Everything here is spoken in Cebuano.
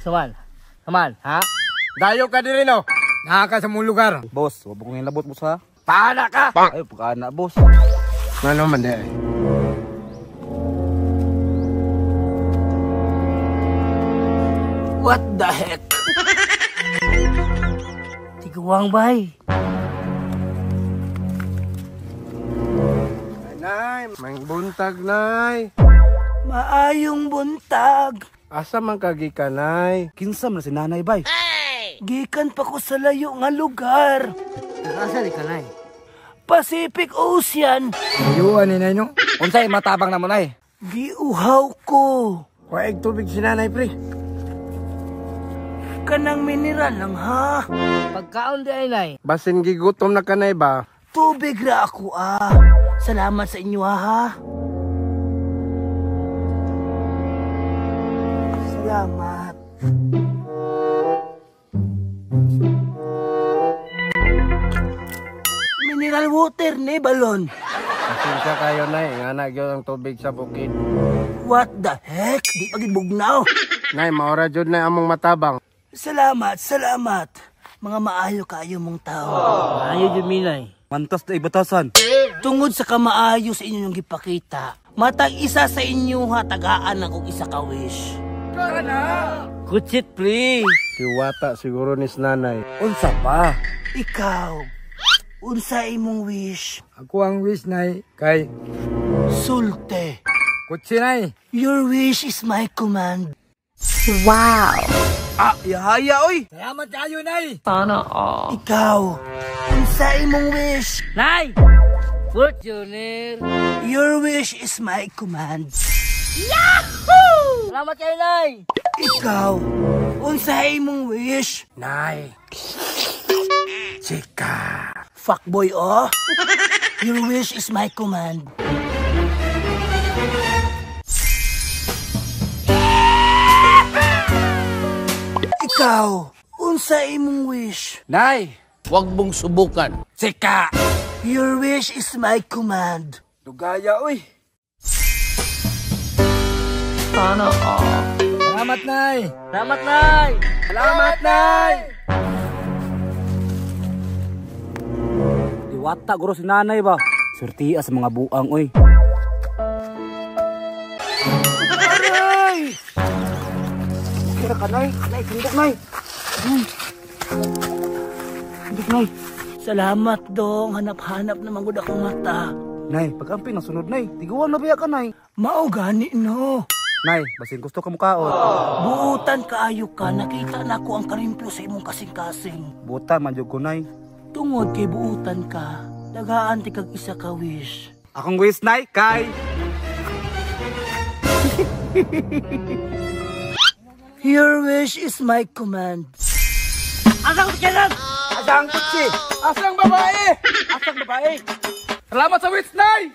Saman. Saman, ha? Dayo ka diri no. Naa ka sa mong lugar. Boss, wa kong hilabot, boss ha. Paana ka. Ay, pagkaana, boss. Ngano man di? What the heck? Tiguang bay. Nay, may buntag nay. Maayong buntag. Asa man ka gikan nay? Kinsa man si nanay bay? Gikan pa ko sa layo nga lugar. Asa di ka nay? Pacific Ocean. Layuan ni nay no. Unsay matabang na mo nay? Giuhaw ko. Waig tubig si nanay pre. Kanang mineral lang ha. Pagkaon di ay nay. Basin gigutom na kanay ba? Tubig ra ako ah. Salamat sa inyo ha. Salamat. Mineral water ni balon. Pasensya kayo nay, nga na gyud ang tubig sa bukid. What the heck? Di pa gid bugnaw. Nay, maora jud na among matabang. Salamat, salamat. Mga maayo kayo mong tao. Maayo jud mi nay. Mantas na ibatasan. Tungod sa kamaayo sa inyong gipakita, matag isa sa inyo ha, tagaan akong isa ka wish. Kutsit please. Tiwata siguro ni nanay. Unsa pa? Ikaw, unsa imong wish? Ako ang wish nay kay Sulte. kutsi nay. Your wish is my command. Ah, yahaya oy. Salamat kayo nay. Ikaw, unsa imong wish? Nay! Fortuner. Your wish is my command. Salamat kayo nay. Ikaw, unsa imong wish? Nay. Chika. Fuckboy, oh. Your wish is my command. Ikaw, unsa imong wish? Nay. Huwag mong subukan. Chika. Your wish is my command. Dugaya oy. Salamat nay. Salamat nay. Salamat nay. Diwata guro si nanay ba? Surtia sa mga buang oy. Aray! Kira ka nay, nay sundok nay. Sundok nay. Salamat dong, hanap-hanap naman gud akong mata. Nay, pag-amping ang sunod nay. Tiguan na biya ka nay. Mao gani no. Nay, basin gusto ka mukaon. Buutan kaayo ka, nakita na ko ang karimplo sa imong kasing-kasing. Buta man jud ko nay. Tungod kay buutan ka, tagaan ti kag isa ka wish. Akong wish nay kay Your wish is my command. Asa ko kailan? Asang kutsi! Asang babae? Asang babae! Salamat sa wish nay!